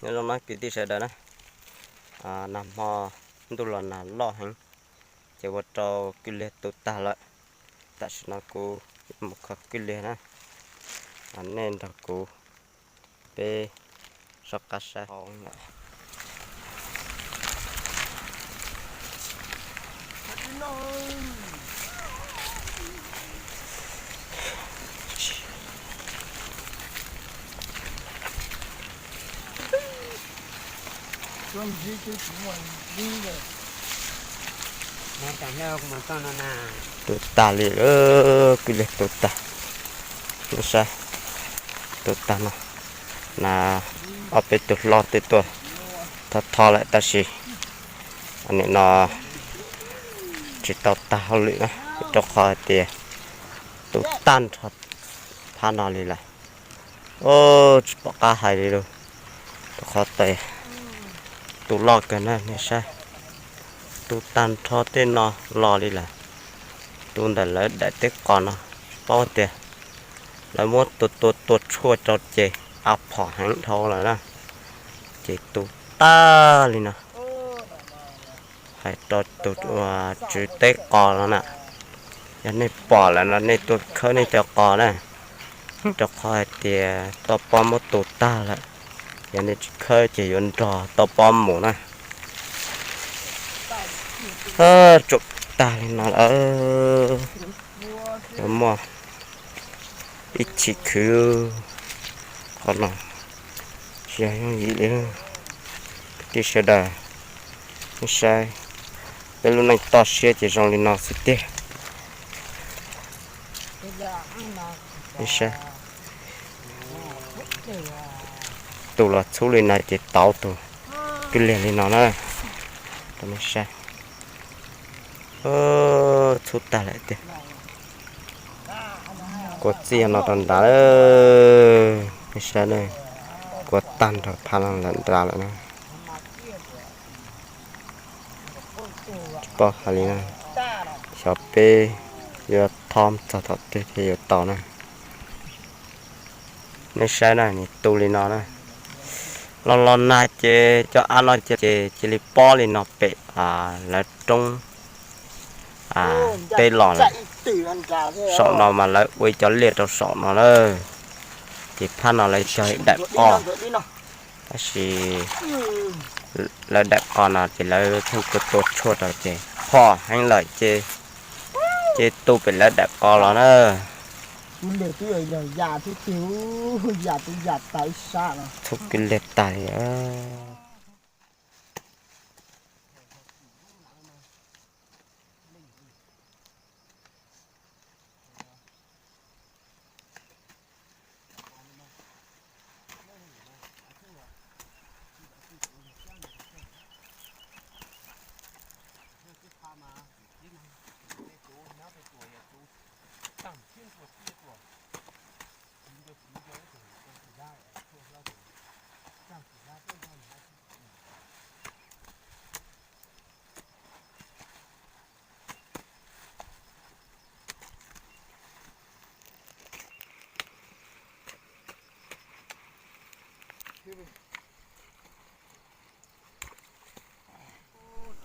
Nyob zoo na kwv tij sawv daws na, nag hmo ntuj los nag loj heev, ces ua rau kwj liag tu tag lawm. Tam sim no kuv mus kho kwj liag na, nej nrog kuv peb soj qab saib hauv lawm. Tu tag li, kwj liag tu tag. Nej saib, tu tag no, na, ob peb tug hlob twb tuaj thov thov lawm tab sis nim no tsis tau tag hauj lwm na, rau qhov hais tias tu tag nrho phab no li lawm. Tsis pom qab hais li lawm, rau qhov tias tu loj kawg na nej saib, tu tag nrho tej no los li lawm. Tu ntawm lawv daim teb qos no, tsis paub tias lawv muab tua tua tua tshuaj rau ces a phom heev dhau lawm na, ces tu tag li no. Hais rau tus tswv teb qos no na, yog nej pom lawm no nej tuaj khawb nej cov qos na, rau qhov hais tias toj pob muab tu tag lawm. Yog nej tsis khawb ces yuav nrog toj pob mus na. Tsuam tag li no lawm, yuav muaj ib chim khwv qhov no tsis yog yooj yim li. Kwv tij sawv daws, nej saib, peb lub neej toj siab ces zoo li no xwb tiag. Nej saib, tu los txhub li no ces tauv tus kwj liag li no na. Nej saib, txhub tag lawm tiag. Kua txij no rau nrad, nej saib ne, kua tag nrho phab no lawm nrad lawm na. Tsis paub hais li na, xyov peb yuav thob txog thaum twg thiaj yuav tau na. Nej saib na, nws tu li no na. Los los nag ces cov av no ces cia li pob li no pem lawv roob teb los lawm. Saum no mas lawv ua ib cov liaj rau saum no na. Ces phab no lawv cog daim qos, tab sis lawv daim qos no ces lawv pheej tua tua tshuaj rau ces phom heev lawm ces, ces tu pem lawv daim qos los na. Txhub kwj liag tag li.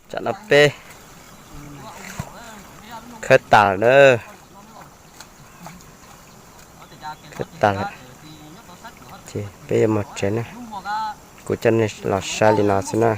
Tsam no peb khawb tas lawm na. Khawb tas lawm ces peb yuav mus tsev na. Kuv coj nej los saib li no xwb na.